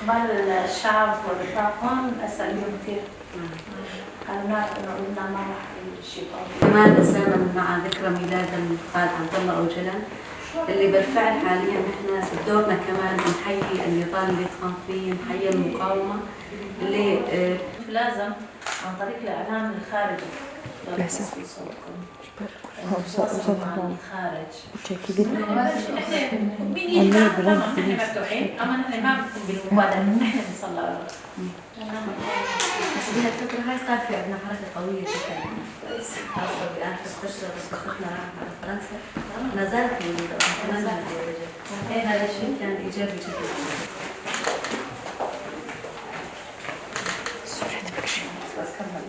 استقبال الشعب والرفاق أثر بهم كثير. قالوا نعرف إنه قلنا ما راح شيء. كمان تزامن مع ذكرى ميلاد القائد عبد الله أوجلان، اللي بالفعل حاليا نحن بدورنا كمان نحيي النضال اللي قام فيه، نحيي المقاومة اللي لازم عن طريق الإعلام الخارجي لازم. نتواصل مع الخارج. نحن مين يجي معنا نحن مفتوحين، اما نحن ما بنكون بالمبادرة انه نحن نوصل له. بس بهالفترة هاي صار في عندنا حركة قوية جدا، خاصة بآخر فترة بس رحنا على فرنسا ما زالت موجودة كمان لهذه. هذا الشيء كان إيجابي جدا. بس كمل.